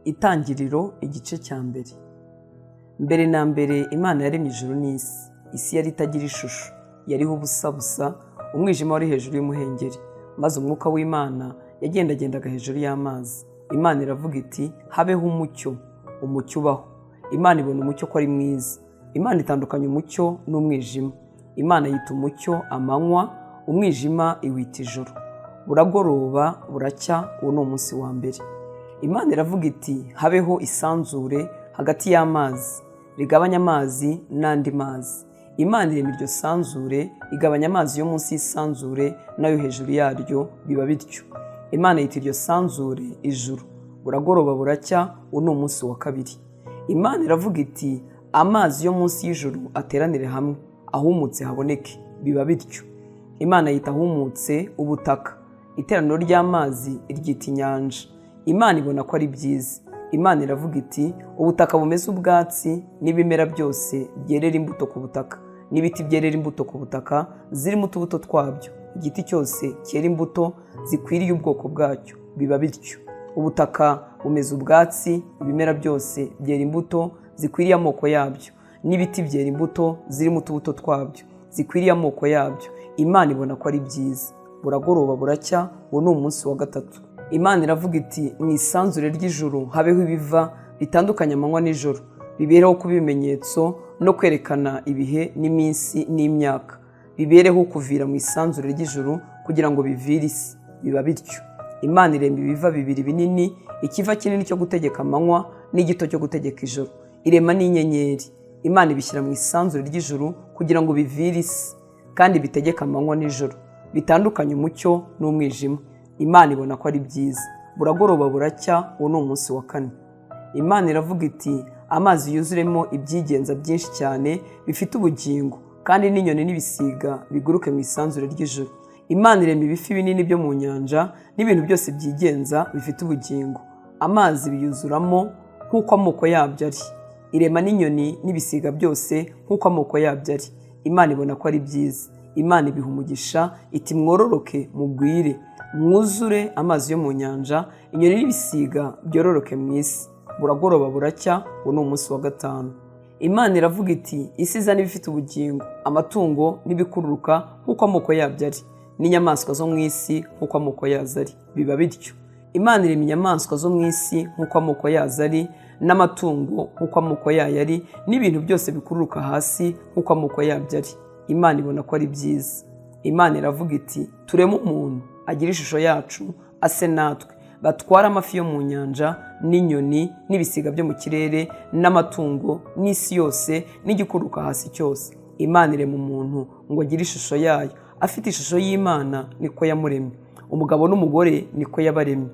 Itangiriro igice cya mbere. Mbere na mbere Imana yaremye ijuru n'isi. Isi yari itagira ishusho, yariho ubusa busa, umwijima wari hejuru y'umuhengeri. Maze umwuka w'Imana yagendagendaga hejuru y'amazi. Imana iravuga iti: "Habeho umucyo." Umucyo ubaho. Imana ibona umucyo ko ari mwiza. Imana itandukanya umucyo n'umwijima. Imana yita umucyo amanywa, umwijima iwita ijoro. Buragoroba buracya, uwo ni umunsi wa mbere. Imana iravuga iti: "Habeho isanzure hagati y'amazi, rigabanya amazi n'andi mazi." Imana irema iryo sanzure, igabanya amazi yo munsi y'isanzure n'ayo hejuru yaryo, biba bityo. Imana yita iryo sanzure ijuru. Buragoroba buracya, uwo ni umunsi wa kabiri. Imana iravuga iti: "Amazi yo munsi y'ijuru ateranire hamwe, ahumutse haboneke." Biba bityo. Imana yita ahumutse ubutaka, iteraniro ry'amazi iryita inyanja. Imana ibona ko ari byiza. Imana iravuga iti: "Ubutaka bumeze ubwatsi, n'ibimera byose byerera imbuto ku butaka, n'ibiti byerera imbuto ku butaka zirimo utubuto twabyo, igiti cyose cyera imbuto zikwiriye ubwoko bwacyo." Biba bityo. Ubutaka bumeze ubwatsi, ibimera byose byera imbuto zikwiriye amoko yabyo, n'ibiti byera imbuto zirimo utubuto twabyo zikwiriye amoko yabyo. Imana ibona ko ari byiza. Buragoroba buracya, uwo ni umunsi wa gatatu. Imana iravuga iti: "Mu isanzure ry'ijuru habeho ibiva bitandukanye amanywa n'ijoro, bibereho kuba ibimenyetso no kwerekana ibihe n'iminsi n'imyaka, bibereho kuvira mu isanzure ry'ijuru kugira ngo bivire isi." Biba bityo. Imana irema ibiva bibiri binini, ikiva kinini cyo gutegeka amanywa n'igito cyo gutegeka ijoro. Irema n'inyenyeri. Imana ibishyira mu isanzure ry'ijuru kugira ngo bivire isi kandi bitegeke amanywa n'ijoro, bitandukanye umucyo n'umwijima. Imana ibona ko ari byiza. Buragoroba buracya, uwo ni umunsi wa kane. Imana iravuga iti: "Amazi yuzuremo ibyigenza byinshi cyane bifite ubugingo, kandi n'inyoni n'ibisiga biguruke mu isanzure ry'ijuru." Imana irema ibifi binini byo mu nyanja n'ibintu byose byigenza bifite ubugingo, amazi biyuzuramo nk'uko amoko yabyo ari. Irema n'inyoni n'ibisiga byose nk'uko amoko yabyo ari. Imana ibona ko ari byiza. Imana ibiha umugisha iti: "Mwororoke mugwire, mwuzure amazi yo mu nyanja, inyoni n'ibisiga byororoke mu isi." Buragoroba buracya, uwo ni umunsi wa gatanu. Imana iravuga iti: "Isi izane ibifite ubugingo, amatungo n'ibikururuka nk'uko amoko yabyo ari, n'inyamaswa zo mu isi nk'uko amoko yazo ari." Biba bityo. Imana irema inyamaswa zo mu isi nk'uko amoko yazo ari, n'amatungo nk'uko amoko yayo ari, n'ibintu byose bikururuka hasi nk'uko amoko yabyo ari. Imana ibona ko ari byiza. Imana iravuga iti: "Tureme umuntu agire ishusho yacu, ase natwe, batware amafi yo mu nyanja n'inyoni n'ibisiga byo mu kirere n'amatungo n'isi yose n'igikururuka hasi cyose." Imana irema umuntu ngo agire ishusho yayo, afite ishusho y'Imana niko yamuremye, umugabo n'umugore niko yabaremye.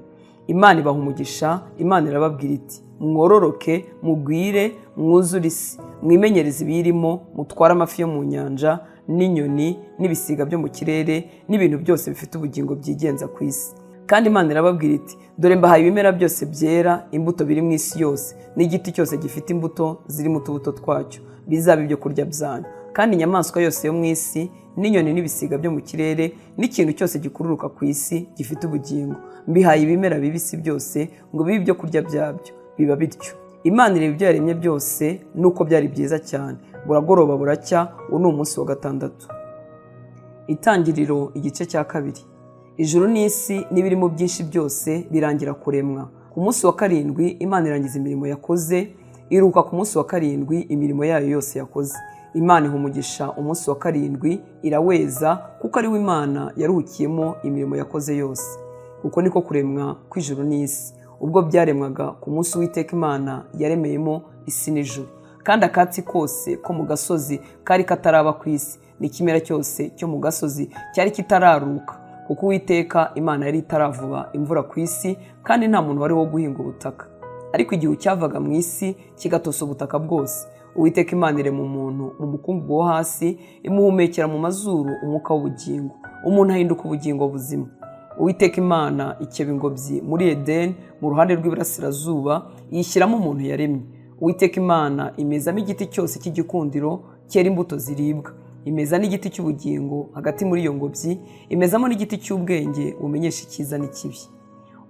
Imana ibaha umugisha. Imana irababwira iti: "Mwororoke mugwire, mwuzure isi, mwimenyereze ibiyirimo, mutware amafi yo mu nyanja n'inyoni n'ibisiga byo mu kirere n'ibintu byose bifite ubugingo byigenza ku isi." Kandi Imana irababwira iti: "Dore mbahaye ibimera byose byera imbuto biri mu isi yose, n'igiti cyose gifite imbuto zirimo utubuto twacyo, bizaba ibyo kurya byanyu. Kandi inyamaswa yose yo mu isi n'inyoni n'ibisiga byo mu kirere n'ikintu cyose gikururuka ku isi gifite ubugingo, mbihaye ibimera bibisi byose ngo bibe ibyo kurya byabyo." Biba bityo. Imana ireba ibyo yaremye byose nuko byari byiza cyane. Buragoroba buracya, uwo ni umunsi wa gatandatu. Itangiriro igice cya kabiri. Ijuru n'isi n'ibirimo byinshi byose birangira kuremwa. Ku munsi wa karindwi Imana irangiza imirimo yakoze, iruhuka ku munsi wa karindwi imirimo yayo yose yakoze. Imana iha umugisha umunsi wa karindwi iraweza, kuko ari wo Imana yaruhukiyemo imirimo yakoze yose. Uko niko kuremwa kw'ijuru n'isi, ubwo byaremwaga ku munsi Uwiteka Imana yaremeyemo isi n'ijuru. Kandi akatsi kose ko mu gasozi kari kataraba ku isi, n'ikimera cyose cyo mu gasozi cyari kitararuka, kuko Uwiteka Imana yari itaravuba imvura ku isi, kandi nta muntu wari wo guhinga ubutaka. Ariko igihu cyavaga mu isi kigatosa ubutaka bwose. Uwiteka Imana irema umuntu mu mukungugu wo hasi, imuhumekera mu mazuru umwuka w'ubugingo, umuntu ahinduka ubugingo buzima. Uwiteka Imana ikeba ingobyi muri Edeni mu ruhande rw'iburasirazuba, iyishyiramo umuntu yaremye. Uwiteka Imana imezamo igiti cyose cy'igikundiro cyera imbuto ziribwa, imeza n'igiti cy'ubugingo hagati muri iyo ngobyi, imezamo n'igiti cy'ubwenge bumenyesha icyiza n'ikibi.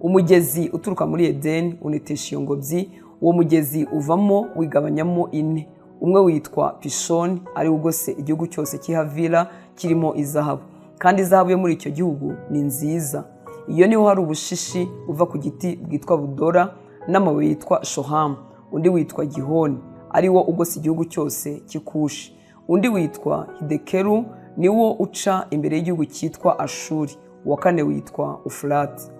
Umugezi uturuka muri Edeni unetesha iyo ngobyi. Uwo mugezi uvamo wigabanyamo ine. Umwe witwa Pishoni, ari wo ugose igihugu cyose cy'i Havila kirimo izahabu, kandi izahabu yo muri icyo gihugu ni nziza. Iyo niho hari ubushishi buva ku giti bwitwa budora n'amabuye yitwa shohamu. Undi witwa Gihoni, ari wo ugose igihugu cyose cy'i Kushi. Undi witwa Hidekeru, ni wo uca imbere y'igihugu cyitwa Ashuri. Uwa kane witwa Ufurati.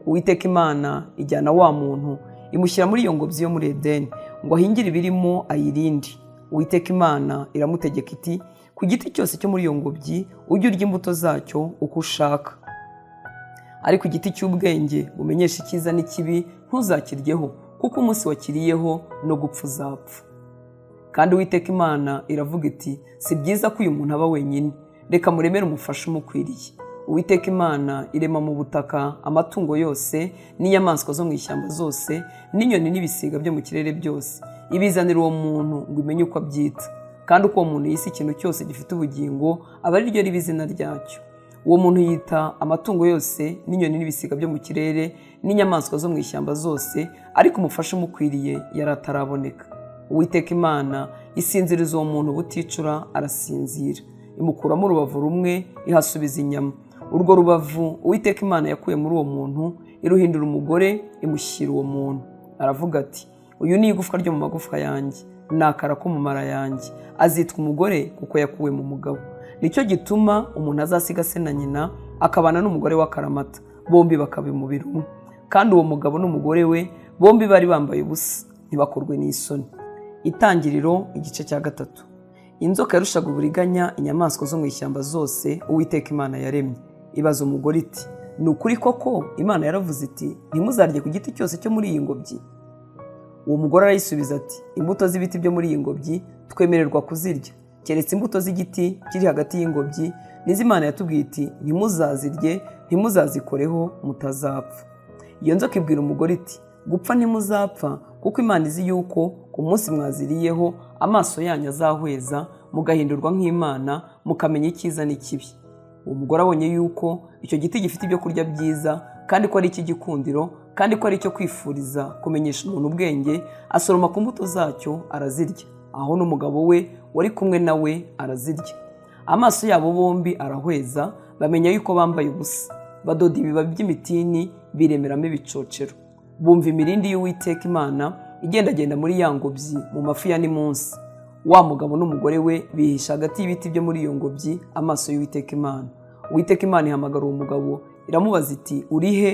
Uwiteka Imana ijyana wa muntu, imushyira muri iyo ngobyi yo muri Edeni ngo ahingire ibirimo ayirinde. Uwiteka Imana iramutegeka iti: "Ku giti cyose cyo muri iyo ngobyi ujye urya imbuto zacyo uko ushaka, ariko igiti cy'ubwenge bumenyesha icyiza n'ikibi ntuzakiryeho, kuko umunsi wakiriyeho no gupfa uzapfa." Kandi Uwiteka Imana iravuga iti: "Si byiza ko uyu muntu aba wenyine, reka muremere umufasha umukwiriye." Uwiteka Imana irema mu butaka amatungo yose n'inyamaswa zo mu ishyamba zose n'inyoni n'ibisiga byo mu kirere byose, ibizanira uwo muntu ngo imenye uko abyita. Kandi uko uwo muntu yise ikintu cyose gifite ubugingo, aba ari ryo riba izina ryacyo. Uwo muntu yita amatungo yose n'inyoni n'ibisiga byo mu kirere n'inyamaswa zo mu ishyamba zose, ariko umufasha umukwiriye yari ataraboneka. Uwiteka Imana isinziriza uwo muntu buticura, arasinzira. Imukuramo urubavu rumwe, ihasubiza inyama. Urwo rubavu Uwiteka Imana yakuye muri uwo muntu iruhindura umugore, imushyira uwo muntu. Aravuga ati: "Uyu ni igufwa ryo mu magufwa yanjye, ni akara ko mu mara yanjye, azitwa umugore kuko yakuwe mu mugabo. Nicyo gituma umuntu azasiga se na nyina akabana n'umugore w'akaramata, bombi bakaba umubiri umwe." Kandi uwo mugabo n'umugore we bombi bari bambaye ubusa, ntibakorwe n'isoni. Itangiriro igice cya 3. Inzoka yarushaga uburiganya inyamaswa zo mu ishyamba zose Uwiteka Imana yaremye. Ibaza umugore iti: "Ni ukuri koko Imana yaravuze iti: 'Ntimuzarye ku giti cyose cyo muri iyi ngobyi'?" Uwo mugore arayisubiza ati: "Imbuto z'ibiti byo muri iyi ngobyi twemererwa kuzirya, keretse imbuto z'igiti kiri hagati y'ingobyi, nizo Imana yatubwiye iti: 'Ntimuzazirye, ntimuzazikoreho, mutazapfa.'" Iyo nzoka ibwira umugore iti: "Gupfa ntimuzapfa, kuko Imana izi yuko ku munsi mwaziriyeho amaso yanyu azahweza, mugahindurwa nk'Imana, mukamenya icyiza n'ikibi." Uwo mugore abonye yuko icyo giti gifite ibyo kurya byiza, kandi ko ari icy'igikundiro, kandi ko ari icyo kwifuriza kumenyesha umuntu ubwenge, asoroma ku mbuto zacyo arazirya. Aho n'umugabo we wari kumwe na we arazirya. Amaso yabo bombi arahweza, bamenya yuko bambaye ubusa. Badoda ibibabi by'imitini, biremeramo ibicocero. Bumva imirindi y'Uwiteka Imana igendagenda muri ya ngobyi mu mafu ya nimunsi. Wa mugabo n'umugore we bihisha hagati y'ibiti byo muri iyo ngobyi amaso y'Uwiteka Imana. Uwiteka Imana ihamagara uwo mugabo, iramubaza iti: "Uri he?"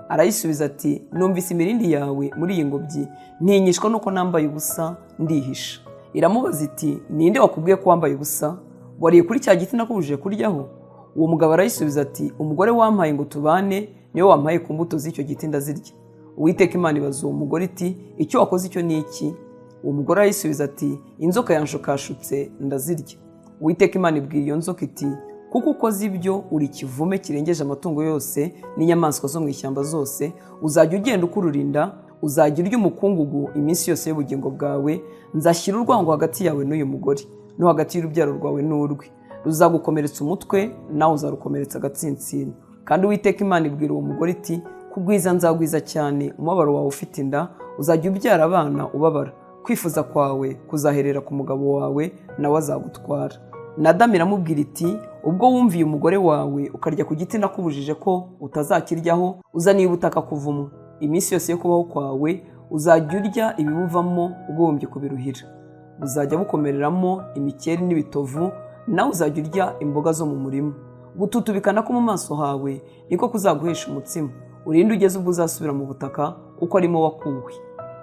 Arayisubiza ati: "Numvise imirindi yawe muri iyi ngobyi, ntinyishwa nuko nambaye ubusa, ndihisha." Iramubaza iti: "Ninde wakubwiye ko wambaye ubusa? Wariye kuri cya giti nakubujije kuryaho?" Uwo mugabo arayisubiza ati: "Umugore wampaye ngo tubane niwe wampaye ku mbuto z'icyo giti, ndazirya." Uwiteka Imana ibaza uwo mugore iti: "Icyo wakoze icyo ni iki?" Uwo mugore arayisubiza ati: "Inzoka yanshukashutse, ndazirya." Uwiteka Imana ibwira iyo nzoka iti: "Kuko ukoze ibyo, uri ikivume kirengeje amatungo yose n'inyamaswa zo mu ishyamba zose. Uzajya ugenda ukururinda, uzajya urya umukungugu iminsi yose y'ubugingo bwawe. Nzashyira urwango hagati yawe n'uyu mugore, no hagati y'urubyaro rwawe n'urwe. Ruzagukomeretsa umutwe, nawe uzarukomeretsa agatsinsino." Kandi Uwiteka Imana ibwira uwo mugore iti: "Kugwiza nzagwiza cyane umubabaro wawe ufite inda, uzajya ubyara abana ubabara. Kwifuza kwawe kuzaherera ku mugabo wawe, nawe azagutwara." Na Adamu iramubwira iti: "Ubwo wumviye umugore wawe ukarya ku giti nakubujije ko utazakiryaho, uzaniye ubutaka kuvumwa. Iminsi yose yo kubaho kwawe uzajya urya ibibuvamo ugombye kubiruhira. Buzajya bukomereramo imikeri n'ibitovu, nawe uzajya urya imboga zo mu murima. Gututubikana ko mu maso hawe niko kuzaguhesha umutsima, urinde ugeze ubwo uzasubira mu butaka, kuko arimo wakuwe.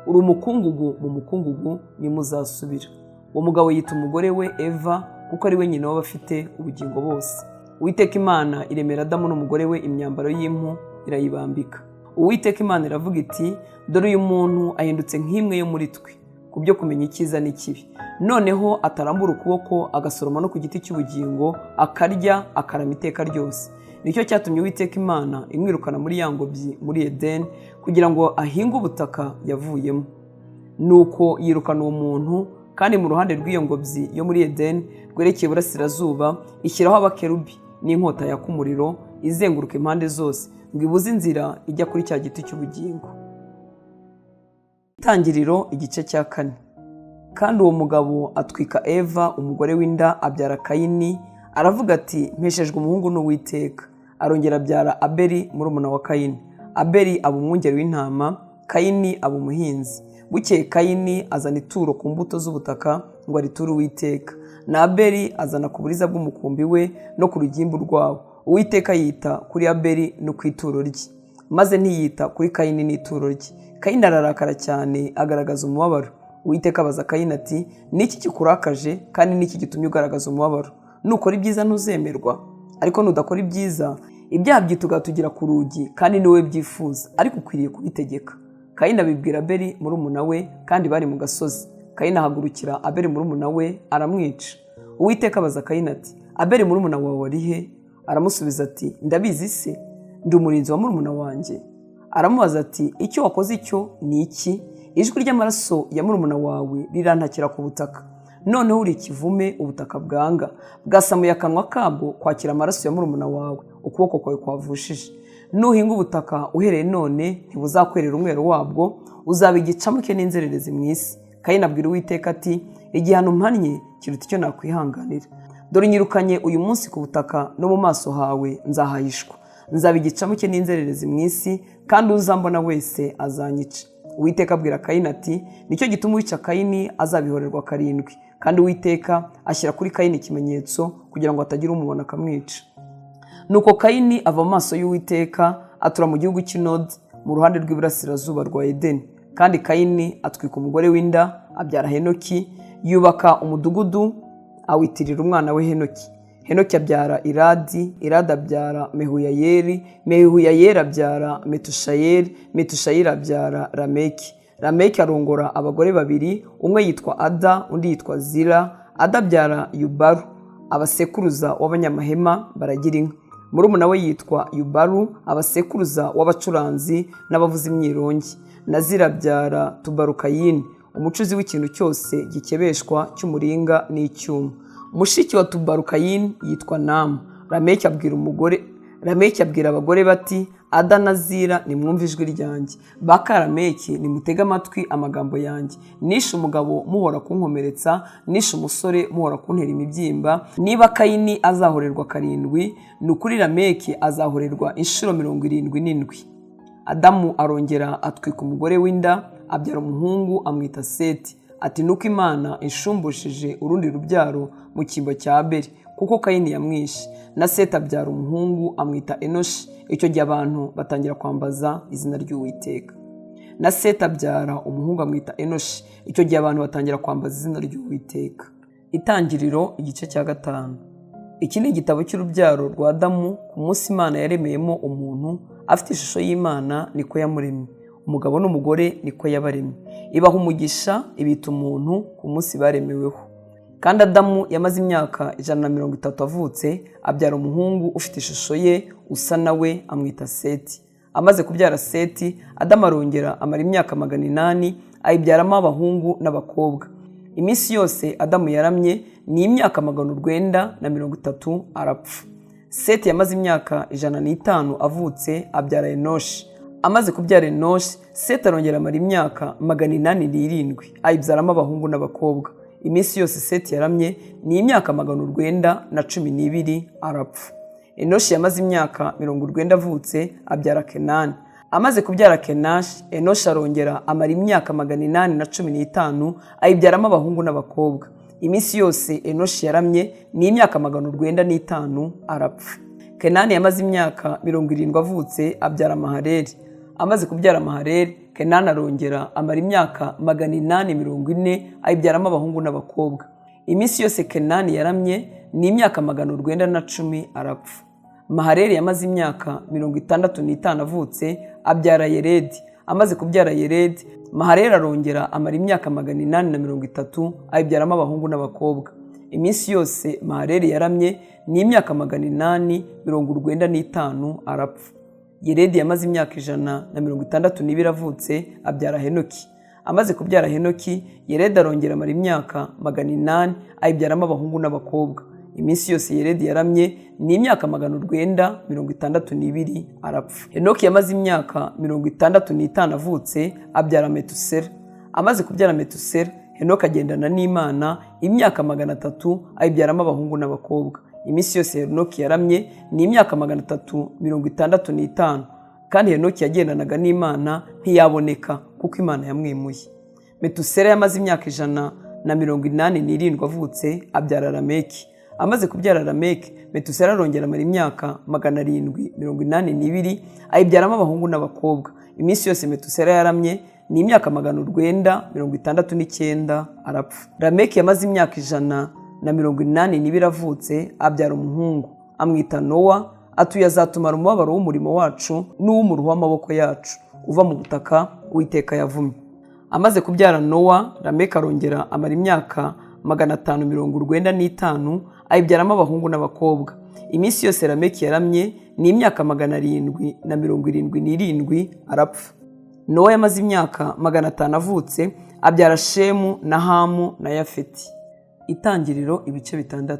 Uri umukungugu, mu mukungugu nimo uzasubira." Uwo mugabo yita umugore we Eva, kuko ari we nyina w'abafite ubugingo bose. Uwiteka Imana iremera Adamu n'umugore we imyambaro y'impu, irayibambika. Uwiteka Imana iravuga iti: "Dore uyu muntu ahindutse nk'imwe yo muri twe ku byo kumenya icyiza n'ikibi. Noneho atarambura ukuboko agasoroma no ku giti cy'ubugingo, akarya, akarama iteka ryose." Nicyo cyatumye Uwiteka Imana imwirukana muri ya ngobyi muri Edeni, kugira ngo ahinge ubutaka yavuyemo. Nuko yirukana uwo muntu, kandi mu ruhande rw'iyo ngobyi yo muri Edeni rwerekeye iburasirazuba ishyiraho abakerubi n'inkota yaka umuriro izenguruka impande zose. ngo ibuze inzira ijya kuri cya giti cy'ubugingo. Itangiriro igice cya 4. Kandi uwo mugabo atwika Eva umugore w'inda, abyara Kayini, aravuga ati: "Mpeshejwe umuhungu n'Uwiteka." Arongera abyara Abeli murumuna wa Kayini. Abeli aba umwungeri w'intama, Kayini aba umuhinzi. Bukeye Kayini azana ituro ku mbuto z'ubutaka ngo ariture Uwiteka, na Abeli azana ku buriza bw'umukumbi we no ku rugimbu rwawo. Uwiteka yita kuri Abeli no ku ituro rye, maze ntiyita kuri Kayini n'ituro rye. Kayini ararakara cyane, agaragaza umubabaro. Uwiteka abaza Kayini ati: "Niki kikurakaje, kandi niki gitumye ugaragaza umubabaro? Nukora ibyiza ntuzemerwa? Ariko nudakora ibyiza, ibyaha byitugatugira ku rugi, kandi ni wowe byifuza, ariko ukwiriye kubitegeka." Kayini abibwira Abeli murumuna we, kandi bari mu gasozi. Kayini ahagurukira Abeli murumuna we, aramwica. Uwiteka abaza Kayini ati: "Abeli murumuna wawe ari he?" Aramusubiza ati: "Ndabizi se? Ndi umurinzi wa murumuna wanjye?" Aramubaza ati: "Icyo wakoze icyo ni iki? Ijwi ry'amaraso ya murumuna wawe rirantakira ku butaka. Noneho uri ikivume ubutaka bwanga, bwasamuye akanwa kabwo kwakira amaraso ya murumuna wawe ukuboko kwawe kwavushije. Nuhinga ubutaka uhereye none, ntibuzakwerera umwero wabwo, uzaba igicamuke n'inzererezi mu isi." Kayini abwira Uwiteka ati: "Igihano mpannye kiruta icyo nakwihanganira. Dore unyirukanye uyu munsi ku butaka, no mu maso hawe nzahahishwa. Nzaba igicamuke n'inzererezi mu isi, kandi uzambona wese azanyica." Uwiteka abwira Kayini ati: "Nicyo gituma uwica Kayini azabihorerwa karindwi." Kandi Uwiteka ashyira kuri Kayini ikimenyetso kugira ngo hatagira umubona akamwica. Nuko Kayini ava mu maso y'Uwiteka, atura mu gihugu cy'Inodi, mu ruhande rw'iburasirazuba rwa Edeni. Kandi Kayini atwika umugore w'inda, abyara Henoki, yubaka umudugudu awitirira umwana we Henoki. Henoki abyara Iradi, Iradi abyara Mehuyayeli, Mehuyayeli abyara Metushayeli, Metushayeli abyara Lameki. Lameki arongora abagore babiri, umwe yitwa Ada, undi yitwa Zira. Ada abyara Yubalu, abasekuruza w'abanyamahema baragira inka. Murumuna we yitwa Yubalu, abasekuruza w'abacuranzi n'abavuza imyirongi. Na Zira abyara Tubalukayini, umucuzi w'ikintu cyose gikebeshwa cy'umuringa n'icyuma. Mushiki wa Tubalukayini yitwa Nama. Lameki abwira abagore bati: "Ada na Zira, nimwumve ijwi ryanjye. Baka Lameki, nimutege amatwi amagambo yanjye. Nishe umugabo muhora kunkomeretsa, nishe umusore muhora kuntera imibyimba. Niba Kayini azahorerwa karindwi, ni ukuri Lameki azahorerwa inshuro 77." Adamu arongera atwika umugore w'inda, abyara umuhungu, amwita Seti, ati: "Nuko Imana inshumbushije urundi rubyaro mu cyimbo cya Abeli, kuko Kayini yamwishe." Na Seti abyara umuhungu, amwita Enoshi. Icyo gihe abantu batangira kwambaza izina ry'Uwiteka. Na Seti abyara umuhungu, amwita Enoshi. Icyo gihe abantu batangira kwambaza izina ry'Uwiteka. Itangiriro igice cya 5. Iki ni igitabo cy'urubyaro rwa Adamu. Ku munsi Imana yaremeyemo umuntu afite ishusho y'Imana, niko yamuremye; umugabo n'umugore niko yabaremye. Ibaha umugisha, ibita umuntu ku munsi baremeweho. Kandi Adamu yamaze imyaka 130 avutse, abyara umuhungu ufite ishusho ye, usa na we, amwita Seti. Amaze kubyara Seti, Adamu arongera amara imyaka 800, ayibyaramo abahungu n'abakobwa. Iminsi yose Adamu yaramye ni imyaka 930, arapfa. Seti yamaze imyaka 105 avutse, abyara Enoshi. Amaze kubyara Enoshi, Seti arongera amara imyaka 807, ayibyaramo abahungu n'abakobwa. Iminsi yose Seti yaramye ni imyaka 912, arapfa. Enoshi yamaze imyaka 90 avutse, abyara Kenani. Amaze kubyara Kenashi, Enoshi arongera amara imyaka 815, ayibyaramo abahungu n'abakobwa. Iminsi yose Enoshi yaramye ni imyaka 905, arapfa. Kenani yamaze imyaka 70 avutse, abyara Mahareri. Amaze kubyara Mahareri, Kenani arongera amara imyaka 840, ayibyaramo abahungu n'abakobwa. Iminsi yose Kenani yaramye ni imyaka 910, arapfa. Mahareri yamaze imyaka 65 avutse, abyara Yeredi. Amaze kubyara Yeredi, Mahareri arongera amara imyaka 830, ayibyaramo abahungu n'abakobwa. Iminsi yose Mahareri yaramye ni imyaka 895, arapfa. Yeredi yamaze imyaka 162 avutse, abyara Henoki. Amaze kubyara Henoki, Yeredi arongera amara imyaka 800, ayibyaramo abahungu n'abakobwa. Iminsi yose Yeredi yaramye ni imyaka 962, arapfa. Henoki yamaze imyaka 65 avutse, abyara Metusera. Amaze kubyara Metusera, Henoki agendana n'Imana imyaka 300, ayibyaramo abahungu n'abakobwa. Iminsi yose Henoki yaramye ni imyaka 365, kandi Henoki yagendanaga n'Imana ntiyaboneka, kuko Imana yamwimuye. Metusera yamaze imyaka 187 avutse, abyara Lameki. Amaze kubyara Lameki, Metusera arongera amara imyaka 782, ayibyaramo abahungu n'abakobwa. Iminsi yose Metusera yaramye ni imyaka 969, arapfa. Lameki yamaze imyaka 182 avutse, abyara umuhungu, amwita Nowa. Atuye azatumara umubabaro w'umurimo wacu n'uw'umuruho w'amaboko yacu uva mu butaka Uwiteka yavumye. Amaze kubyara Nowa, Lameki arongera amara imyaka 595, ayibyaramo abahungu n'abakobwa. Iminsi yose Lameki yaramye ni imyaka 777, arapfa. Nowa yamaze imyaka 500 avutse, abyara Shemu na Hamu na Yafeti. Itangiriro ibice 6.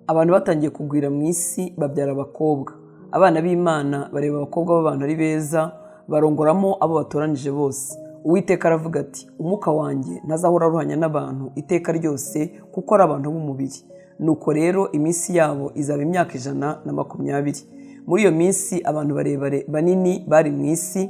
Abantu batangiye kugwira mu isi, babyara abakobwa. Abana b'Imana bareba abakobwa b'abantu ari beza, barongoramo abo batoranije bose. Uwiteka aravuga ati: "Umwuka wanjye ntazahora aruhanya n'abantu iteka ryose, kuko ari abantu b'umubiri. Nuko rero iminsi yabo izaba imyaka 120." Muri iyo minsi abantu barebare banini bari mu isi.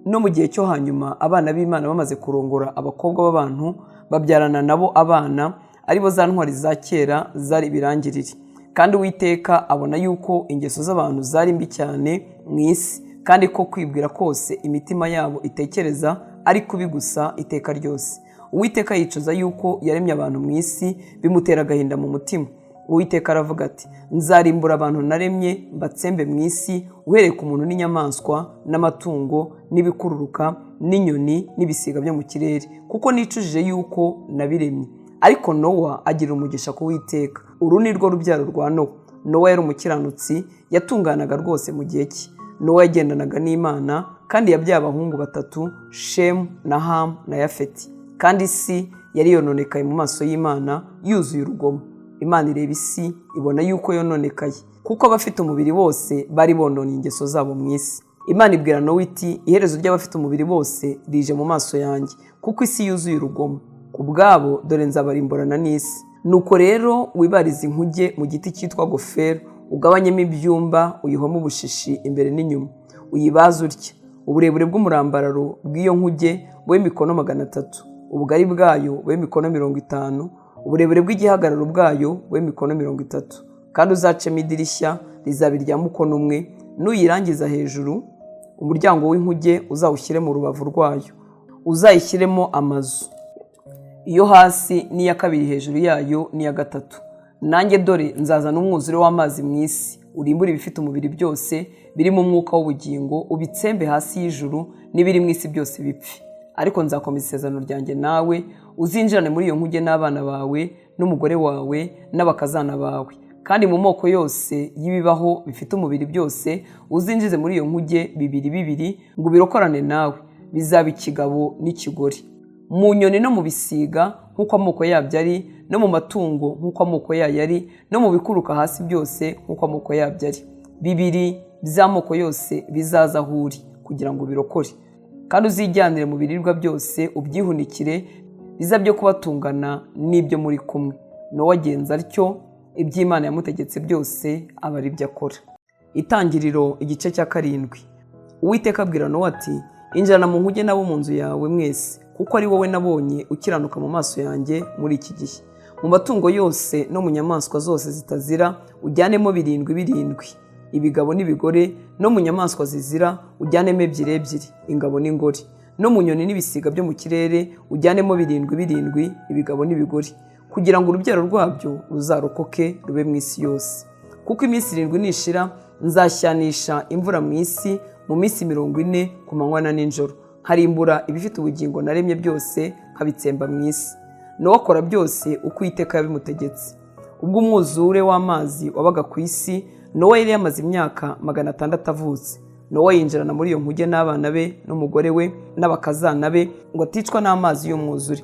No mu gihe cyo hanyuma, abana b'Imana bamaze kurongora abakobwa b'abantu, babyarana nabo abana, aribo za ntwari za kera zari ibirangirire. Kandi Uwiteka abona yuko ingeso z'abantu zari mbi cyane mu isi, kandi ko kwibwira kose imitima yabo itekereza ari kubi gusa iteka ryose. Uwiteka yicuza yuko yaremye abantu mu isi, bimutera agahinda mu mutima. Uwiteka aravuga ati: "Nzarimbura abantu naremye, mbatsembe mu isi, uhereye ku muntu n'inyamaswa n'amatungo n'ibikururuka n'inyoni n'ibisiga byo mu kirere, kuko nicujije yuko nabiremye." Ariko Nowa agira umugisha ku Witeka. Uru ni rwo rubyaro rwa Nowa. Nowa yari umukiranutsi, yatunganaga rwose mu gihe cye. Nowa yagendanaga n'Imana, kandi yabyaye abahungu batatu, Shemu na Hamu na Yafeti. Kandi isi yari yononekaye mu maso y'Imana, yuzuye urugomo. Imana ireba isi, ibona yuko yononekaye, kuko abafite umubiri bose bari bononye ingeso zabo mu isi. Imana ibwira Nowa iti: "Iherezo ry'abafite umubiri bose rije mu maso yanjye, kuko isi yuzuye urugomo ku bwabo. Dore nzabarimburana n'isi. Nuko rero wibarize inkuge mu giti cyitwa gofero, ugabanyemo ibyumba, uyihome ubushishi imbere n'inyuma. Uyibaze utya: uburebure bw'umurambararo bw'iyo nkuge bube mikono 300, ubugari bwayo bube mikono 50, uburebure bw'igihagararo bwayo bube mikono 30. Kandi uzacemo idirishya, rizaba irya mukono umwe. Nuyirangiza hejuru, umuryango w'inkuge uzawushyire mu rubavu rwayo. Uzayishyiremo amazu, iyo hasi n'iya kabiri hejuru yayo n'iya gatatu. Nanjye dore nzazana umwuzure w'amazi mu isi, urimbure ibifite umubiri byose birimo umwuka w'ubugingo, ubitsembe hasi y'ijuru, n'ibiri mu isi byose bipfe. Ariko nzakomeza isezerano ryanjye nawe, uzinjirane muri iyo nkuge n'abana bawe n'umugore wawe n'abakazana bawe. Kandi mu moko yose y'ibibaho bifite umubiri byose, uzinjize muri iyo nkuge bibiri bibiri, ngo ubirokorane nawe, bizaba ikigabo n'ikigore. Mu nyoni no mu bisiga nk'uko amoko yabyo ari, no mu matungo nk'uko amoko yayo ari, no mu bikuruka hasi byose nk'uko amoko yabyo ari, bibiri by'amoko yose bizaza aho uri kugira ngo ubirokore. Kandi uzijyanire mu biribwa byose, ubyihunikire, biza byo kubatungana n'ibyo muri kumwe." Nowa agenza atyo, iby'Imana yamutegetse byose aba ari byo akora. Itangiriro igice cya 7. Uwiteka abwira Nowa ati: "Injirana mu nkuge n'abo mu nzu yawe mwese, kuko ari wowe nabonye ukiranuka mu maso yanjye muri iki gihe. Mu matungo yose no mu nyamaswa zose zitazira ujyanemo birindwi birindwi, ibigabo n'ibigore, no mu nyamaswa zizira ujyanemo ebyiri ebyiri, ingabo n'ingore, no mu nyoni n'ibisiga byo mu kirere ujyanemo birindwi birindwi, ibigabo n'ibigore, kugira ngo urubyaro rwabyo ruzarokoke rube mu isi yose. Kuko iminsi 7 nishira, nzashyanisha imvura mu isi mu minsi 40 ku manywa na nijoro, nkarimbura ibifite ubugingo naremye byose, nkabitsemba mu isi." Nowa akora byose uko Uwiteka yabimutegetse. Ubwo umwuzure w'amazi wabaga ku isi, Nowa yari yamaze imyaka 600 avutse. Nowa yinjirana muri iyo nkuge n'abana be n'umugore we n'abakazana be, ngo aticwa n'amazi y'umwuzure.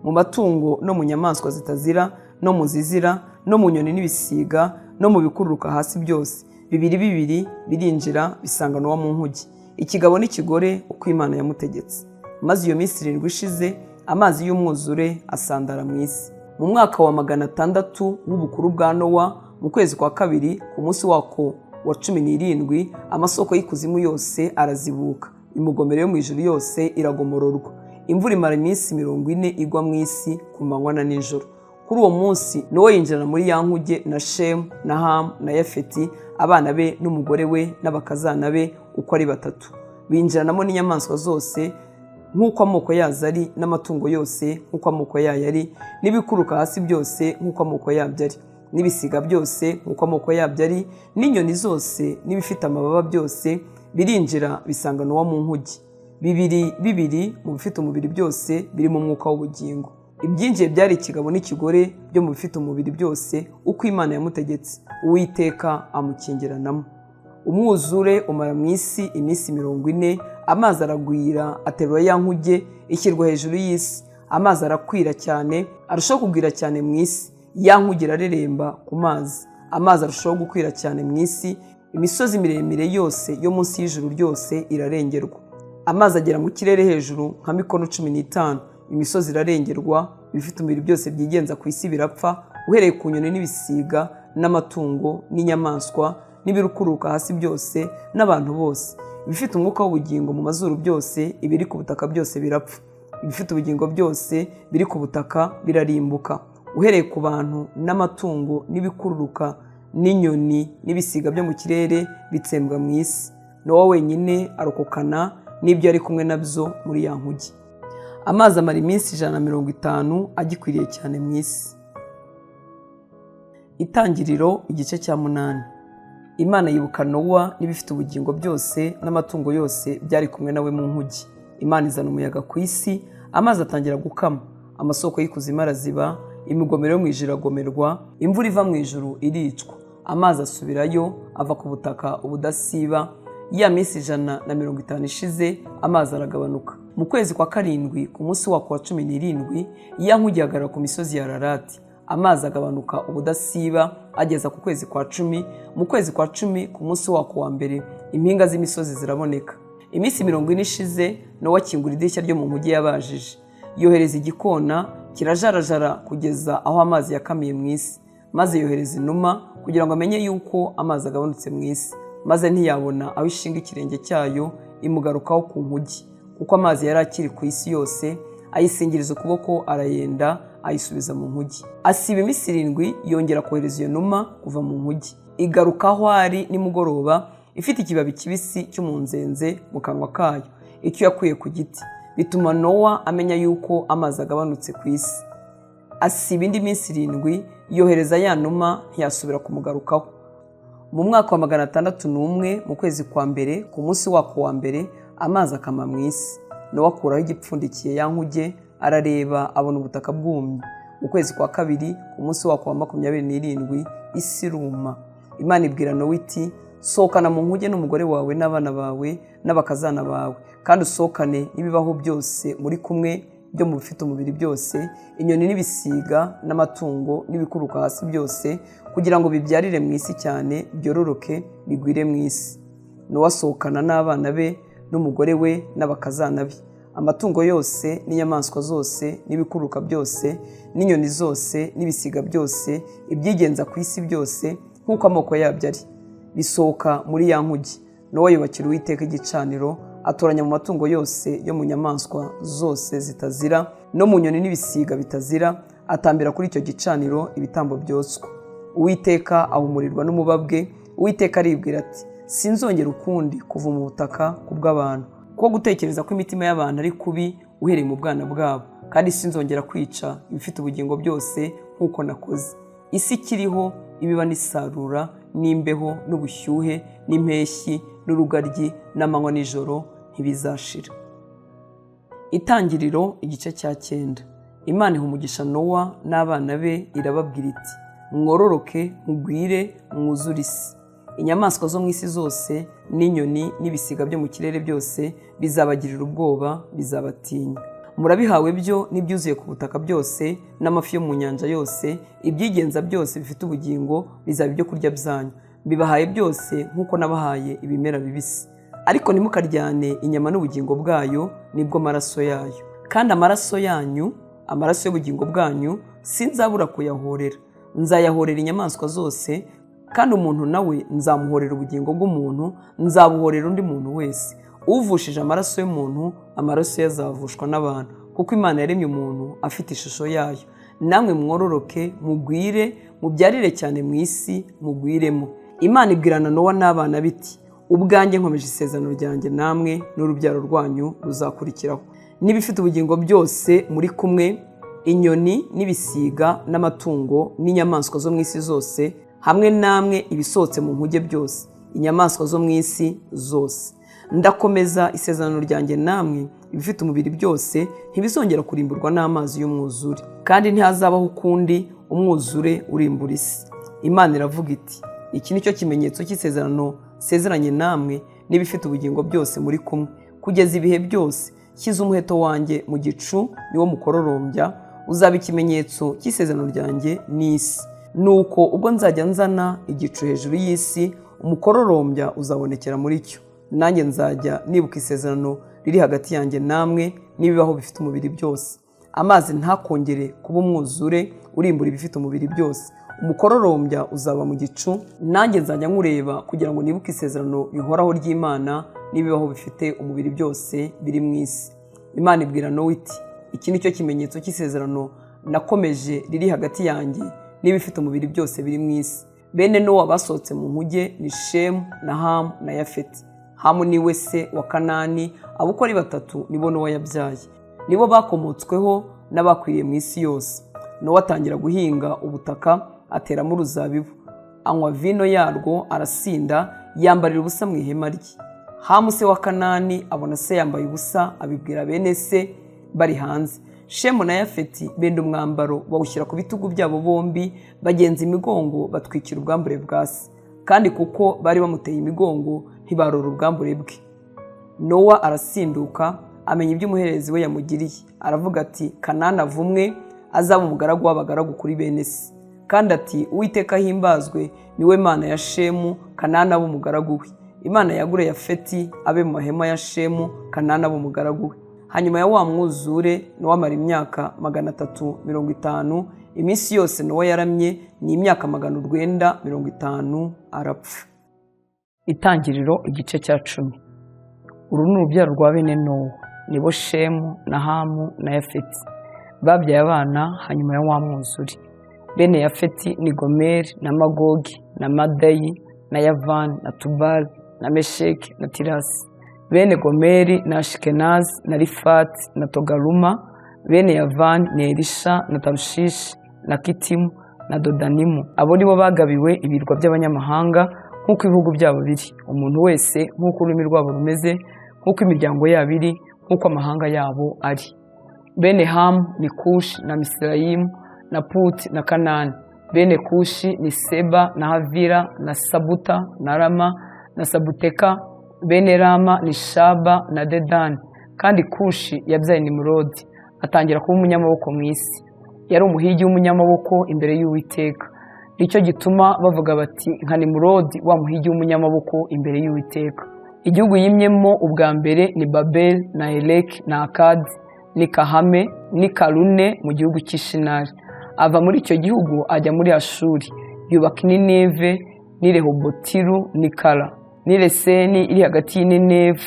Mu matungo no mu nyamaswa zitazira no mu zizira no mu nyoni n'ibisiga, no mu bikururuka hasi byose, bibiri bibiri birinjira bisanga Nowa mu nkuge, ikigabo n'ikigore, uko Imana yamutegetse. Maze iyo minsi 7 ishize, amazi y'umwuzure asandara mu isi. Mu mwaka wa 600 w'ubukuru bwa Nowa, mu kwezi kwa kabiri, ku munsi wako wa 17, amasoko y'ikuzimu yose arazibuka, imigomero yo mu ijuru yose iragomororwa. Imvura imara iminsi 40 igwa mu isi ku manywa na nijoro. Kuri uwo munsi Nowa yinjirana muri ya nkuge na Shemu na Hamu na Yafeti, abana be n'umugore we n'abakazana be uko ari batatu. Binjiranamo n'inyamaswa zose nk'uko amoko yazo ari, n'amatungo yose nk'uko amoko yayo ari, n'ibikururuka hasi byose nk'uko amoko yabyo ari, n'ibisiga byose nk'uko amoko yabyo ari, n'inyoni zose n'ibifite amababa byose, birinjira bisanga Nowa mu nkuge. Bibiri bibiri mu bifite umubiri byose birimo umwuka w'ubugingo. Ibyinjiye byari ikigabo n'ikigore byo mu bifite umubiri byose, uko Imana yamutegetse. Uwiteka amukingiranamo. Umwuzure umara mu isi iminsi 40, amazi aragwira aterura ya nkuge ishyirwa hejuru y'isi. Amazi arakwira cyane, arushaho kugwira cyane mu isi. Ya nkuge irareremba ku mazi. Amazi arushaho gukwira cyane mu isi, imisozi miremire yose yo munsi y'ijuru ryose irarengerwa. Amazi agera mu kirere hejuru nka mikono 15, imisozi irarengerwa, ibifite umubiri byose byigenza ku isi birapfa, uhereye ku nyoni n'ibisiga n'amatungo n'inyamaswa n'ibirukuruka hasi byose n'abantu bose. Ibifite umwuka w'ubugingo mu mazuru byose, ibiri ku butaka byose birapfa. Ibifite ubugingo byose biri ku butaka birarimbuka, uhereye ku bantu n'amatungo n'ibikururuka n'inyoni n'ibisiga byo mu kirere bitsembwa mu isi. Nowa wenyine arokokana n'ibyo ari kumwe nabyo muri ya nkuge. Amazi amara iminsi 150 agikwiriye cyane mu isi. Itangiriro igice cya 8. Imana yibuka Nowa n'ibifite ubugingo byose n'amatungo yose byari kumwe nawe mu nkuge. Imana izana umuyaga ku isi, amazi atangira gukama, amasoko y'ikuzimu araziba, imigomero yo mu ijuru iragomerwa, imvura iva mu ijuru iricwa, amazi asubirayo ava ku butaka ubudasiba. Ya minsi 150 ishize, amazi aragabanuka. Mu kwezi kwa karindwi, ku munsi wako wa 17, ya nkuge ihagarara ku misozi ya Ararati. Amazi agabanuka ubudasiba ageza ku kwezi kwa 10. Mu kwezi kwa 10, ku munsi wako wa mbere, impinga z'imisozi ziraboneka. Iminsi 40 ishize, Nowa akingura idirishya ryo mu nkuge yabajije, yohereza igikona kirajarajara kugeza aho amazi yakamiye mu isi. Maze yohereza inuma kugira ngo amenye yuko amazi agabanutse mu isi, maze ntiyabona aho ishinga ikirenge cyayo, imugarukaho ku nkuge, kuko amazi yari akiri ku isi yose. Ayisingiriza ukuboko, arayenda, ayisubiza mu nkuge. Asiba iminsi 7, yongera kohereza iyo numa kuva mu nkuge. Igaruka aho ari nimugoroba, ifite ikibabi kibisi cy'umunzenze mu kanwa kayo, icyo yakuye ku giti. Bituma Nowa amenya yuko amazi agabanutse ku isi. Asiba indi minsi 7, yohereza ya numa, ntiyasubira kumugarukaho. Mu mwaka wa 601, mu kwezi kwa mbere, ku munsi wako wa mbere, amazi akama mu isi. Nowa akuraho igipfundikiye ya nkuge, arareba, abona ubutaka bwumye. Mu kwezi kwa kabiri, ku munsi wako wa 27, isi iruma. Imana ibwira Nowa iti: "Sohokana mu nkuge n'umugore wawe n'abana bawe n'abakazana bawe, kandi usohokane n'ibibaho byose muri kumwe byo mu bifite umubiri byose, inyoni n'ibisiga n'amatungo n'ibikururuka hasi byose, kugira ngo bibyarire mu isi cyane, byororoke bigwire mu isi." Nowa asohokana n'abana be n'umugore we n'abakazana be, amatungo yose n'inyamaswa zose n'ibikururuka byose n'inyoni zose n'ibisiga byose, ibyigenza ku isi byose nk'uko amoko yabyo ari, bisohoka muri ya nkuge. Nowa yubakira Uwiteka igicaniro, atoranya mu matungo yose yo mu nyamaswa zose zitazira no mu nyoni n'ibisiga bitazira, atambira kuri icyo gicaniro ibitambo byoswa. Uwiteka ahumurirwa n'umubabwe. Uwiteka aribwira ati: "Sinzongera ukundi kuva mu butaka ku bw'abantu, kuko gutekereza ko imitima y'abantu ari kubi uhereye mu bwana bwabo, kandi sinzongera kwica ibifite ubugingo byose nk'uko nakoze." Isi ikiriho ibiba n'isarura n'imbeho n'ubushyuhe n'impeshyi n'urugaryi n'amanywa n'ijoro ntibizashira. Itangiriro igice cya 9. Imana iha umugisha Nowa n'abana be, irababwira iti: "Mwororoke, mugwire, mwuzure isi. Inyamaswa zo mu isi zose n'inyoni n'ibisiga byo mu kirere byose bizabagirira ubwoba, bizabatinya." Murabihawe byo n'ibyuzuye ku butaka byose, n'amafi yo mu nyanja yose, ibyigenza byose bifite ubugingo bizaba ibyo kurya byanyu. Mbibahaye byose nk'uko nabahaye ibimera bibisi. Ariko ntimukaryane inyama n'ubugingo bwayo, nibwo maraso yayo. Kandi amaraso yanyu, amaraso y'ubugingo bwanyu, sinzabura kuyahorera. Nzayahorera inyamaswa zose, kandi umuntu nawe nzamuhorera ubugingo bw'umuntu, nzabuhorera undi muntu wese. Uvushije amaraso y'umuntu, amaraso ye azavushwa n'abantu, kuko Imana yaremye umuntu afite ishusho yayo. Namwe mwororoke, mugwire, mubyarire cyane mu isi, mugwiremo. Imana ibwirana Nowa n'abana biti: ubwanjye nkomeje isezerano ryanjye namwe n'urubyaro rwanyu ruzakurikiraho, n'ibifite ubugingo byose muri kumwe, inyoni n'ibisiga n'amatungo n'inyamaswa zo mu isi zose, hamwe namwe ibisohotse mu nkuge byose, inyamaswa zo mu isi zose. Ndakomeza isezerano ryanjye namwe, ibifite umubiri byose ntibizongera kurimburwa n'amazi y'umwuzure, kandi ntihazabaho ukundi umwuzure urimbura isi. Imana iravuga iti: iki ni cyo kimenyetso cy'isezerano nsezeranye namwe n'ibifite ubugingo byose muri kumwe, kugeza ibihe byose. Shyize umuheto wanjye mu gicu, niwo mukororombya, uzaba ikimenyetso cy'isezerano ryanjye n'isi. Nuko ubwo nzajya nzana igicu hejuru y'isi, umukororombya uzabonekera muri cyo. Nanjye nzajya nibuka isezerano riri hagati yanjye namwe n'ibibaho bifite umubiri byose. Amazi ntakongere kuba umwuzure urimbura ibifite umubiri byose. Umukororombya uzaba mu gicu, nanjye nzajya nkureba kugira ngo nibuke isezerano rihoraho ry'Imana n'ibibaho bifite umubiri byose biri mu isi. Imana ibwira Nowa iti: iki ni cyo kimenyetso cy'isezerano nakomeje riri hagati yanjye n'ibifite umubiri byose biri mu isi. Bene Nowa basohotse mu nkuge ni Shemu na Hamu na Yafeti. Hamu ni we se wa Kanani. Abo uko ari batatu nibo Nowa yabyaye, nibo bakomotsweho n'abakwiriye mu isi yose. Nowa atangira guhinga ubutaka, ateramo uruzabibu, anywa vino yarwo, arasinda, yambarira ubusa mu ihema rye. Hamu se wa Kanani abona se yambaye ubusa, abibwira bene se bari hanze. Shemu na Yafeti benda umwambaro bawushyira ku bitugu byabo bombi, bagenza imigongo batwikira ubwambure bwa se. Kandi kuko bari bamuteye imigongo, ntibarora ubwambure bwe. Nowa arasinduka, amenya ibyo umuhererezi we yamugiriye. Aravuga ati: Kanani avumwe, azaba umugaragu w'abagaragu kuri bene se. Kandi ati: Uwiteka ahimbazwe, niwe Mana ya Shemu, Kanani abe umugaragu we. Imana yagure Yafeti abe mu mahema ya Shemu, Kanani abe umugaragu we. Hanyuma ya wa mwuzure, Nowa amara imyaka 350. Iminsi yose Nowa yaramye ni imyaka 950, arapfa. Itangiriro igice cya 10. Uru ni urubyaro rwa bene Nowa, nibo Shemu na Hamu na Yafeti. Babyaye abana hanyuma ya wa mwuzure. Bene Yafeti ni Gomeri na Magogi na Madayi na Yavani na Tubali na Mesheki na Tirasi. Bene Gomeri na Ashikenazi na Rifati na Togaruma. Bene Yavani ni Elisha na Tarushishi na Kitimu na Dodanimu. Abo nibo bagabiwe ibirwa by'abanyamahanga nk'uko ibihugu byabo biri, umuntu wese nk'uko ururimi rwabo rumeze, nk'uko imiryango yabo iri, nk'uko amahanga yabo ari. Bene Hamu ni Kushi na Misirayimu na Puti na Kanani. Bene Kushi ni Seba na Havira na Sabuta na Rama na Sabuteka. Bene Rama ni Shaba na Dedani. Kandi Kushi yabyaye Nimurodi, atangira kuba umunyamaboko mu isi. Yari umuhigi w'umunyamaboko imbere y'Uwiteka. Nicyo gituma bavuga bati: nka Nimurodi wa muhigi w'umunyamaboko imbere y'Uwiteka. Igihugu yimyemo ubwa mbere ni Babeli na Ereki na Akadi ni Kahame ni Karune mu gihugu cy'Ishinari. Ava muri icyo gihugu ajya muri Ashuri, yubaka Inineve n'i Rehobotiru n'i Kara n'i Reseni iri hagati y'Inineve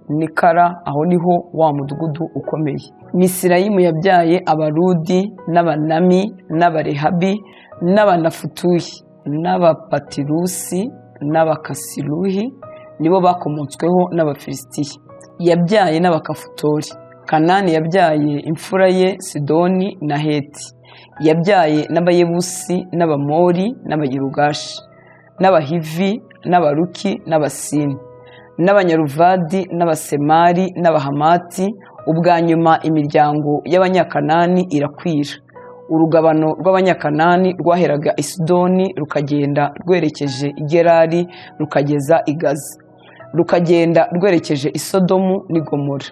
n'i Kara, aho niho wa mudugudu ukomeye. Misirayimu yabyaye Abarudi n'Abanami n'Abarehabi n'Abanafutuhi n'Abapatirusi n'Abakasiluhi, nibo bakomotsweho n'Abafilisitiya. Yabyaye n'Abakafutori. Kanani yabyaye imfura ye Sidoni na Heti. Yabyaye n'Abayebusi n'Abamori n'Abagirugashi n'Abahivi n'Abaruki n'Abasini n'Abanyaruvadi n'Abasemari n'Abahamati. Ubwa nyuma imiryango y'Abanyakanani irakwira. Urugabano rw'Abanyakanani rwaheraga i Sidoni, rukagenda rwerekeje i Gerari, rukageza i Gaza, rukagenda rwerekeje i Sodomu n'i Gomora.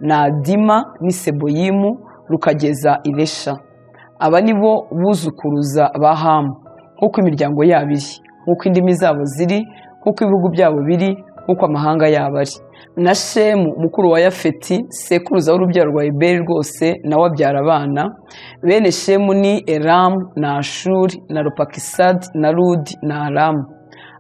Na Adima n'i Seboyimu, rukageza i Lesha. Aba ni bo buzukuruza ba Hamu, nk'uko imiryango yabo iri, nk'uko indimi zabo ziri, nk'uko ibihugu byabo biri, nk'uko amahanga yabo ari. Na Shemu, mukuru wa Yafeti, sekuruza w'urubyaro rwa Eberi rwose, nawe abyara abana. Bene Shemu ni Elamu na Ashuri na Arupakisadi na Ludi na Aramu.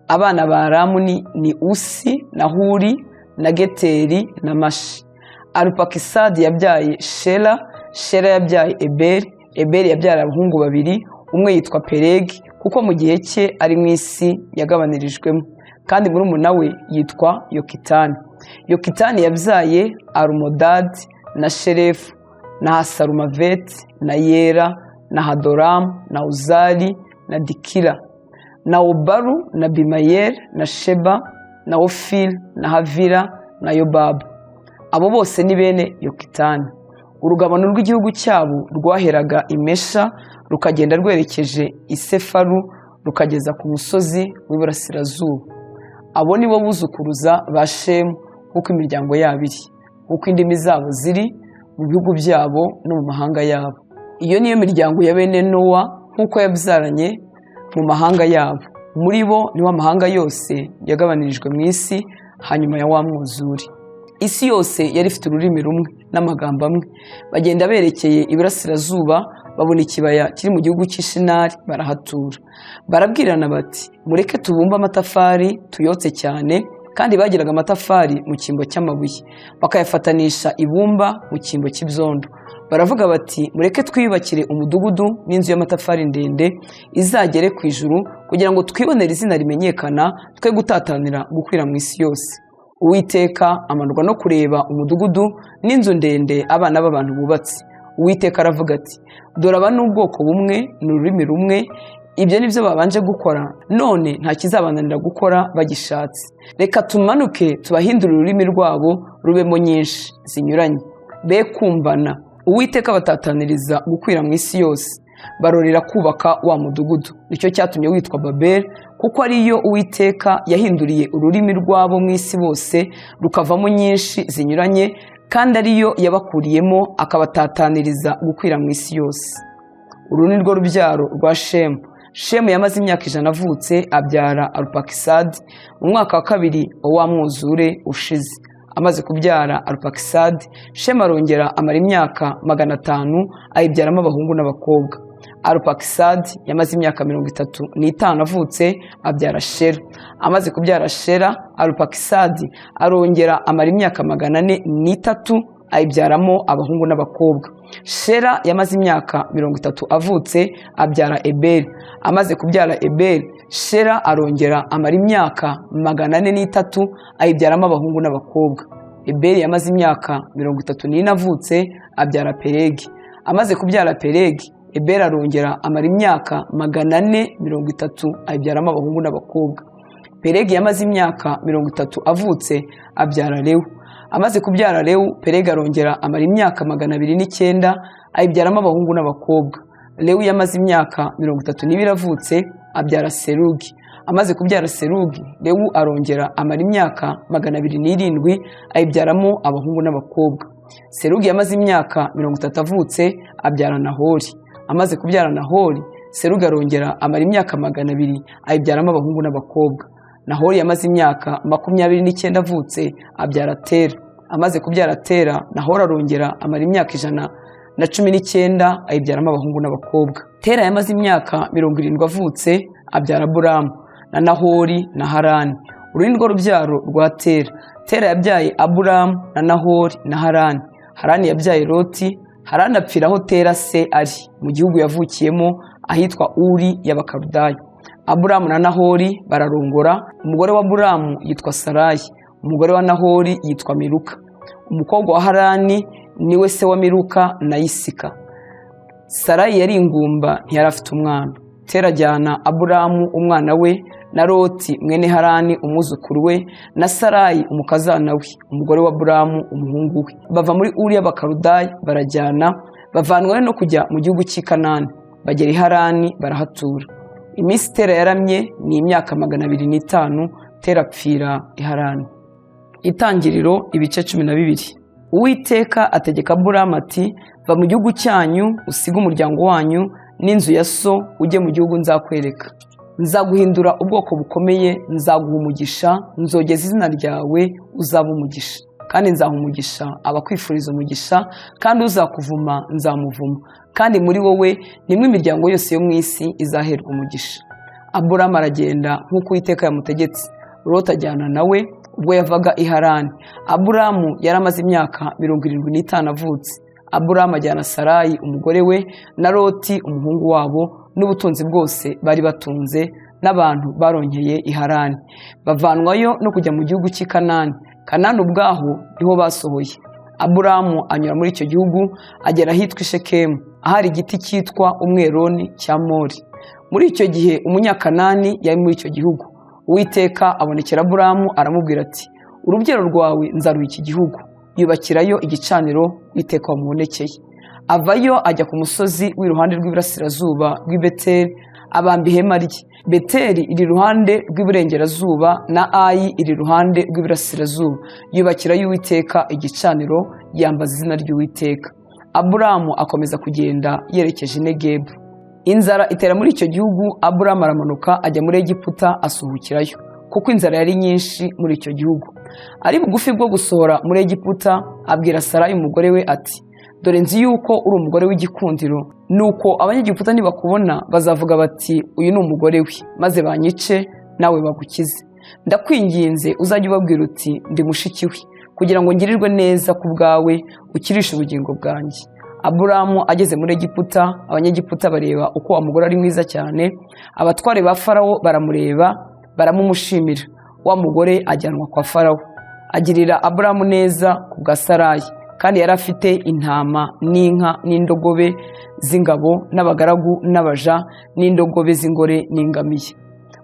Abana ba Aramu ni Usi na Huri na Geteri na Mashi. Arupakisadi yabyaye Shela, Shela yabyaye Eberi. Eberi yabyaye abahungu babiri: umwe yitwa Pelegi, kuko mu gihe cye ari mu isi yagabanirijwemo, kandi murumuna we yitwa Yokitani. Yokitani yabyaye Alumodadi na Shelefu na Hasarumaveti na Yera na Hadoramu na Uzali na Dikila na Obalu na Bimayeri na Sheba na Ofiri na Havila na Yobabu. Abo bose ni bene Yokitani. Urugabano rw'igihugu cyabo rwaheraga i Mesha, rukagenda rwerekeje i Sefaru, rukageza ku musozi w'iburasirazuba. Abo ni bo buzukuruza ba Shemu, nk'uko imiryango yabo iri, nk'uko indimi zabo ziri, mu bihugu byabo no mu mahanga yabo. Iyo niyo miryango ya bene Nowa, nk'uko yabyaranye mu mahanga yabo. Muri bo niho amahanga yose yagabanirijwe mu isi hanyuma ya wa mwuzure. Isi yose yari ifite ururimi rumwe n'amagambo amwe. Bagenda berekeye iburasirazuba, babona ikibaya kiri mu gihugu cy'i Shinari, barahatura. Barabwirana bati: "Mureke tubumbe amatafari, tuyotse cyane." Kandi bagiraga amatafari mu cyimbo cy'amabuye, bakayafatanisha ibumba mu cyimbo cy'ibyondo. Baravuga bati: "Mureke twiyubakire umudugudu n'inzu y'amatafari ndende, izagere ku ijuru, kugira ngo twibonere izina rimenyekana, twe gutatanira gukwira mu isi yose." Uwiteka amanurwa no kureba umudugudu n'inzu ndende abana b'abantu bubatse. Uwiteka aravuga ati: "Dore aba ni ubwoko bumwe, ni ururimi rumwe. Ibyo ni byo babanje gukora, none nta kizabananira gukora bagishatse. Reka tumanuke tubahindure ururimi rwabo rubemo nyinshi zinyuranye, be kumvana." Uwiteka abatataniriza gukwira mu isi yose, barorera kubaka wa mudugudu. Nicyo cyatumye witwa Babeli, kuko ariyo Uwiteka yahinduriye ururimi rwabo mu isi bose, rukavamo nyinshi zinyuranye, kandi ariyo yabakuriyemo akabatataniriza gukwira mu isi yose. Uru ni rwo rubyaro rwa Shemu. Shemu yamaze imyaka 100 avutse, abyara Arupakisadi mu mwaka wa kabiri wa wa mwuzure ushize. Amaze kubyara Arupakisadi, Shemu arongera amara imyaka 500, ayibyaramo abahungu n'abakobwa. Arupakisadi yamaze imyaka 35 avutse, abyara Shera. Amaze kubyara Shera, Arupakisadi arongera amara imyaka 403, ayibyaramo abahungu n'abakobwa. Shera yamaze imyaka 30 avutse, abyara Eberi. Amaze kubyara Eberi, Shera arongera amara imyaka 403, ayibyaramo abahungu n'abakobwa. Eberi yamaze imyaka 34 avutse, abyara Pelegi. Amaze kubyara Pelegi, Eberi arongera amara imyaka 430, ayibyaramo abahungu n'abakobwa. Pelegi yamaze imyaka 30 avutse, abyara Rewu. Amaze kubyara Rewu, Pelegi arongera amara imyaka 209, ayibyaramo abahungu n'abakobwa. Rewu yamaze imyaka 32 avutse, abyara Serugi. Amaze kubyara Serugi, Rewu arongera amara imyaka 207, ayibyaramo abahungu n'abakobwa. Serugi yamaze imyaka 30 avutse, abyara Nahori. Amaze kubyara Nahori, Serugi arongera amara imyaka 200, ayibyaramo abahungu n'abakobwa. Nahori yamaze imyaka 29 avutse, abyara Tera. Amaze kubyara Tera, Nahori arongera amara imyaka 119, ayibyaramo abahungu n'abakobwa. Tera yamaze imyaka 70 avutse, abyara Aburamu na Nahori na Harani. Uru ni rwo rubyaro rwa Tera. Tera yabyaye Aburamu na Nahori na Harani. Harani yabyaye Loti. Harani apfira aho Tera se ari, mu gihugu yavukiyemo, ahitwa Uri y'Abakaludaya. Aburamu na Nahori bararongora. Umugore wa Aburamu yitwa Sarayi, umugore wa Nahori yitwa Miluka, umukobwa wa Harani, niwe se wa Miluka na Yisika. Sarayi yari ingumba, ntiyari afite umwana. Tera ajyana Aburamu umwana we, na Loti mwene Harani umwuzukuru we, na Sarayi umukazana we, umugore wa Aburamu umuhungu we, bava muri Uri y'Abakaludaya, barajyana, bavanwayo no kujya mu gihugu cy'i Kanani, bagera i Harani, barahatura. Iminsi Tera yaramye ni imyaka 205. Tera apfira i Harani. Itangiriro ibice 12. Uwiteka ategeka Aburamu ati: "Va mu gihugu cyanyu, usige umuryango wanyu n'inzu ya so, ujye mu gihugu nzakwereka. Nzaguhindura ubwoko bukomeye, nzaguha umugisha, nzogeza izina ryawe, uzaba umugisha. Kandi nzaha umugisha abakwifuriza umugisha, kandi uzakuvuma nzamuvuma. Kandi muri wowe nimwo imiryango yose yo mu isi izaherwa umugisha." Aburamu aragenda nk'uko Uwiteka yamutegetse. Loti ajyana nawe ubwo yavaga i Harani. Aburamu yari amaze imyaka 75 avutse. Aburamu ajyana Sarayi umugore we na Loti umuhungu wabo n'ubutunzi bwose bari batunze n'abantu baronkeye i Harani. Bavanwayo no kujya mu gihugu cy'i Kanani. Kanani ubwaho niho basohoye. Aburamu anyura muri icyo gihugu, agera ahitwa i Shekemu, ahari igiti cyitwa umweroni cya Mori. Muri icyo gihe Umunyakanani yari muri icyo gihugu. Uwiteka abonekera Aburamu, aramubwira ati: "Urubyaro rwawe nzaruha iki gihugu." Yubakirayo igicaniro Uwiteka wamubonekeye. Avayo ajya ku musozi w'iruhande rw'iburasirazuba rw'i Beteli, abamba ihema rye. Beteli iri iruhande rw'iburengerazuba, na Ayi iri iruhande rw'iburasirazuba. Yubakirayo Uwiteka igicaniro, yambaza izina ry'Uwiteka. Aburamu akomeza kugenda yerekeje i Negebu. Inzara itera muri icyo gihugu. Aburamu aramanuka ajya muri Egiputa, asuhukirayo, kuko inzara yari nyinshi muri icyo gihugu. Ari bugufi bwo gusohora muri Egiputa, abwira Sarayi umugore we ati: "Dore nzi yuko uri umugore w'igikundiro. Nuko Abanyegiputa nibakubona bazavuga bati: 'Uyu ni umugore we,' maze banyice, nawe bagukize. Ndakwinginze, uzajye ubabwira uti: 'Ndi mushiki we,' kugira ngo ngirirwe neza ku bwawe, ukirishe ubugingo bwanjye." Aburamu ageze muri Egiputa, Abanyegiputa bareba uko wa mugore ari mwiza cyane. Abatware ba Farawo baramureba, baramumushimira. Wa mugore ajyanwa kwa Farawo. Agirira Aburamu neza ku bwa Sarayi. Kandi yari afite intama n'inka n'indogobe z'ingabo n'abagaragu n'abaja n'indogobe z'ingore n'ingamiya.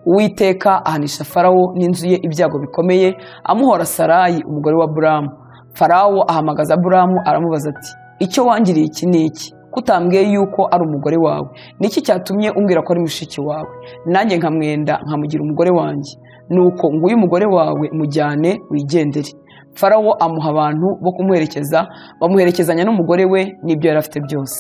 Uwiteka ahanisha Farawo n'inzu ye ibyago bikomeye, amuhora Sarayi umugore wa Aburamu. Farawo ahamagaza Aburamu, aramubaza ati: "Icyo wangiriye iki ni iki, ko utambwiye yuko ari umugore wawe? Ni iki cyatumye umbwira ko ari mushiki wawe, nanjye nkamwenda nkamugira umugore wanjye? Nuko nguyu umugore wawe, mujyane wigendere." Farawo amuha abantu bo kumuherekeza, bamuherekezanya n'umugore we n'ibyo yari afite byose.